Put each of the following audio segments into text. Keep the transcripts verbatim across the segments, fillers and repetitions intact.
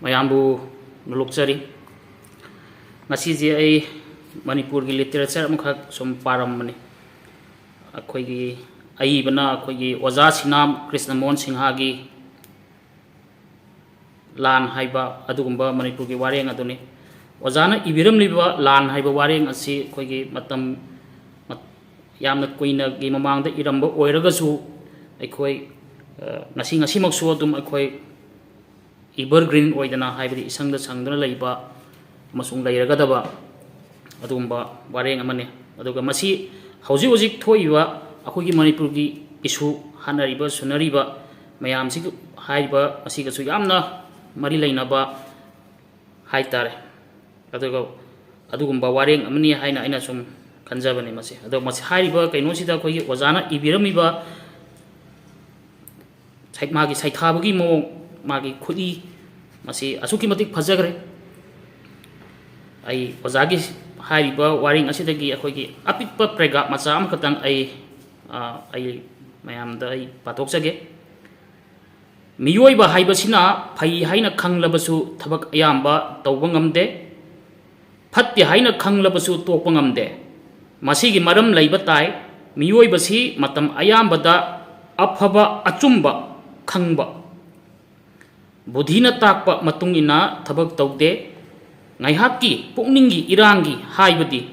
ꯃꯌꯥꯝꯕꯨ ꯅꯣꯂꯨꯛꯆꯔꯤ꯫ ꯉꯁꯤꯁꯦ ꯑꯩ ꯃꯅꯤꯄꯨꯔꯒꯤ ꯂꯤꯇꯔꯦꯆꯔ ꯑꯃꯈꯛ ꯁꯨꯝ ꯄꯥꯔꯝꯕꯅꯤ꯫ ꯑꯩꯈꯣꯏꯒꯤ ꯑꯏꯕꯅ ꯑꯩꯈꯣꯏꯒꯤ ꯑꯣꯖꯥ ꯁꯤꯅꯥꯝ ꯀ꯭ꯔꯤꯁꯅꯃꯣꯍꯟ ꯁꯤꯡꯍꯒꯤ ꯂꯥꯟ ꯍꯥꯏꯕ ꯑꯗꯨꯒꯨꯝꯕ ꯃꯅꯤꯄꯨꯔꯒꯤ ꯋꯥꯔꯦꯡ ꯑꯗꯨꯅꯤ꯫ ꯑꯣꯖꯥꯅ ꯏꯕꯤꯔꯝꯂꯤꯕ ꯂꯥꯟ ꯍꯥꯏꯕ ꯋꯥꯔꯦꯡ ꯑꯁꯤ ꯑꯩꯈꯣꯏꯒꯤ ꯃꯇꯝ ꯃꯠ-, ꯌꯥꯝꯅ ꯀꯨꯏꯅꯒꯤ ꯃꯃꯥꯡꯗ ꯏꯔꯝꯕ ꯑꯣꯏꯔꯒꯁꯨ, ꯑꯩꯈꯣꯏ, ꯑ, ꯉꯁꯤ, ꯉꯁꯤꯃꯛꯁꯨ ꯑꯗꯨꯝ ꯑꯩꯈꯣꯏ ꯏꯚꯔꯒ꯭ꯔꯤꯟ ꯑꯣꯏꯗꯅ, ꯍꯥꯏꯕꯗꯤ ꯏꯁꯪꯗ ꯁꯪꯗꯨꯅ ꯂꯩꯕ ꯑꯃꯁꯨꯡ ꯂꯩꯔꯒꯗꯕ ꯑꯗꯨꯒꯨꯝꯕ ꯋꯥꯔꯦꯡ ꯑꯃꯅꯤ꯫ ꯑꯗꯨꯒ ꯃꯁꯤ ꯍꯧꯖꯤꯛ ꯍꯧꯖꯤꯛ ꯊꯣꯛꯏꯕ ꯑꯩꯈꯣꯏꯒꯤ ꯃꯅꯤꯄꯨꯔꯒꯤ ꯏꯁꯨ, ꯍꯥꯠꯅꯔꯤꯕ ꯁꯨꯅꯔꯤꯕ ꯃꯌꯥꯝꯁꯤꯒ, ꯍꯥꯏꯔꯤꯕ ꯑꯁꯤꯒꯁꯨ ꯌꯥꯝꯅ ꯃꯔꯤ ꯂꯩꯅꯕ ꯍꯥꯏꯇꯥꯔꯦ꯫ ꯑꯗꯨꯒ ꯑꯗꯨꯒꯨꯝꯕ ꯋꯥꯔꯦꯡ ꯑꯃꯅꯤ ꯍꯥꯏꯅ ꯑꯩꯅ ꯁꯨꯝ ꯈꯟꯖꯕꯅꯤ ꯃꯁꯤ꯫ ꯑꯗꯣ ꯃꯁꯤ ꯍꯥꯏꯔꯤꯕ ꯀꯩꯅꯣꯁꯤꯗ ꯑꯩꯈꯣꯏꯒꯤ ꯑꯣꯖꯥꯅ ꯏꯕꯤꯔꯝꯃꯤꯕ ꯁꯩ-, ꯃꯥꯒꯤ ꯁꯩꯊꯥꯕꯒꯤ ꯃꯑꯣꯡ, ꯃꯥꯒꯤ ꯈꯨꯠꯏ, ꯃꯁꯤ ꯑꯁꯨꯛꯀꯤ ꯃꯇꯤꯛ ꯐꯖꯈ꯭ꯔꯦ꯫ ꯑꯩ ꯑꯣꯖꯥꯒꯤ ꯍꯥꯏꯔꯤꯕ ꯋꯥꯔꯦꯡ ꯑꯁꯤꯗꯒꯤ ꯑꯩꯈꯣꯏꯒꯤ ꯑꯄꯤꯛꯄ ꯄ꯭ꯔꯦꯒꯥꯞ ꯃꯆꯥ ꯑꯃꯈꯛꯇꯪ ꯑꯩ, ꯑ, ꯑꯩ ꯃꯌꯥꯝꯗ ꯑꯩ ꯄꯥꯊꯣꯛꯆꯒꯦ꯫ ꯃꯤꯑꯣꯏꯕ ꯍꯥꯏꯕꯁꯤꯅ ꯐꯩ ꯍꯥꯏꯅ ꯈꯪꯂꯕꯁꯨ ꯊꯕꯛ ꯑꯌꯥꯝꯕ ꯇꯧꯕ ꯉꯝꯗꯦ, ꯐꯠꯇꯦ ꯍꯥꯏꯅ ꯈꯪꯂꯕꯁꯨ ꯇꯣꯛꯄ ꯉꯝꯗꯦ꯫ ꯃꯁꯤꯒꯤ ꯃꯔꯝ ꯂꯩꯕ ꯇꯥꯏ꯫ ꯃꯤꯑꯣꯏꯕꯁꯤ ꯃꯇꯝ ꯑꯌꯥꯝꯕꯗ ꯑꯐꯕ ꯑꯆꯨꯝꯕ ꯈꯪꯕ, ꯕꯨꯙꯤꯅ ꯇꯥꯛꯄ ꯃꯇꯨꯡ ꯏꯟꯅ ꯊꯕꯛ ꯇꯧꯗꯦ꯫ ꯉꯥꯏꯍꯥꯛꯀꯤ ꯄꯨꯛꯅꯤꯡꯒꯤ ꯏꯔꯥꯡꯒꯤ, ꯍꯥꯏꯕꯗꯤ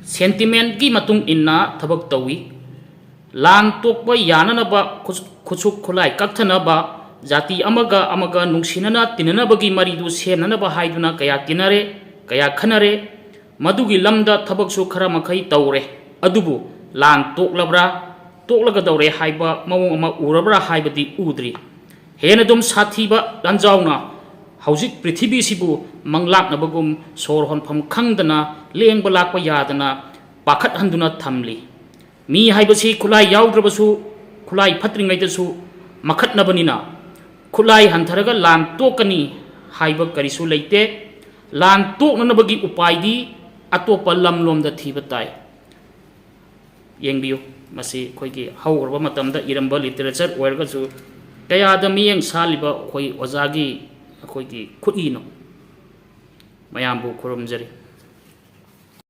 ꯁꯦꯟꯇꯤꯃꯦꯟꯠꯀꯤ ꯃꯇꯨꯡ ꯏꯟꯅ ꯊꯕꯛ ꯇꯧꯏ꯫ ꯂꯥꯟ ꯇꯣꯛꯄ ꯌꯥꯅꯅꯕ, ꯈꯨꯠ-, ꯈꯨꯠꯁꯨ ꯈꯨꯠꯂꯥꯏ ꯀꯛꯊꯅꯕ, ꯖꯥꯇꯤ ꯑꯃꯒ ꯑꯃꯒ ꯅꯨꯡꯁꯤꯅꯅ ꯇꯤꯟꯅꯅꯕꯒꯤ ꯃꯔꯤꯗꯨ ꯁꯦꯝꯅꯅꯕ ꯍꯥꯏꯗꯨꯅ ꯀꯌꯥ ꯇꯤꯟꯅꯔꯦ, ꯀꯌꯥ ꯈꯟꯅꯔꯦ꯫ ꯃꯗꯨꯒꯤ ꯂꯝꯗ ꯊꯕꯛꯁꯨ ꯈꯔ ꯃꯈꯩ ꯇꯧꯔꯦ꯫ ꯑꯗꯨꯕꯨ ꯂꯥꯟ ꯇꯣꯛꯂꯕ꯭ꯔꯥ, ꯇꯣꯛꯂꯒꯗꯧꯔꯦ ꯍꯥꯏꯕ ꯃꯑꯣꯡ ꯑꯃ ꯎꯔꯕ꯭ꯔꯥ ꯍꯥꯏꯕꯗꯤ ꯎꯗ꯭ꯔꯤ꯫ ꯍꯦꯟꯅ ꯑꯗꯨꯝ ꯁꯥꯊꯤꯕ ꯂꯥꯟꯖꯥꯎꯅ ꯍꯧꯖꯤꯛ ꯄ꯭ꯔꯤꯊꯤꯕꯤꯁꯤꯕꯨ ꯃꯪꯂꯥꯛꯅꯕꯒꯨꯝ ꯁꯣꯔ ꯍꯣꯟꯐꯝ ꯈꯪꯗꯅ, ꯂꯦꯡꯕ ꯂꯥꯛꯄ ꯌꯥꯗꯅ ꯄꯥꯈꯠꯍꯟꯗꯨꯅ ꯊꯝꯂꯤ꯫ ꯃꯤ ꯍꯥꯏꯕꯁꯤ ꯈꯨꯠꯂꯥꯏ ꯌꯥꯎꯗ꯭ꯔꯕꯁꯨ, ꯈꯨꯠꯂꯥꯏ ꯐꯠꯇ꯭ꯔꯤꯉꯩꯗꯁꯨ ꯃꯈꯠꯅꯕꯅꯤꯅ, ꯈꯨꯠꯂꯥꯏ ꯍꯟꯊꯔꯒ ꯂꯥꯟ ꯇꯣꯛꯀꯅꯤ ꯍꯥꯏꯕ ꯀꯔꯤꯁꯨ ꯂꯩꯇꯦ꯫ ꯂꯥꯟ ꯇꯣꯛꯅꯅꯕꯒꯤ ꯎꯄꯥꯏꯗꯤ ꯑꯇꯣꯞꯄ ꯂꯝꯂꯣꯝꯗ ꯊꯤꯕ ꯇꯥꯏ꯫ ꯌꯦꯡꯕꯤꯌꯨ, ꯃꯁꯤ ꯑꯩꯈꯣꯏꯒꯤ ꯍꯧꯈ꯭ꯔꯕ ꯃꯇꯝꯗ ꯏꯔꯝꯕ ꯂꯤꯇꯔꯦꯆꯔ ꯑꯣꯏꯔꯒꯁꯨ, ꯀꯌꯥꯗ ꯃꯤꯠꯌꯦꯡ ꯁꯥꯠꯂꯤꯕ ꯑꯩꯈꯣꯏ ꯑꯣꯖꯥꯒꯤ ꯑꯩꯈꯣꯏꯒꯤ ꯈꯨꯠꯏꯅꯣ? ꯃꯌꯥꯝꯕꯨ ꯈꯨꯔꯨꯝꯖꯔꯤ꯫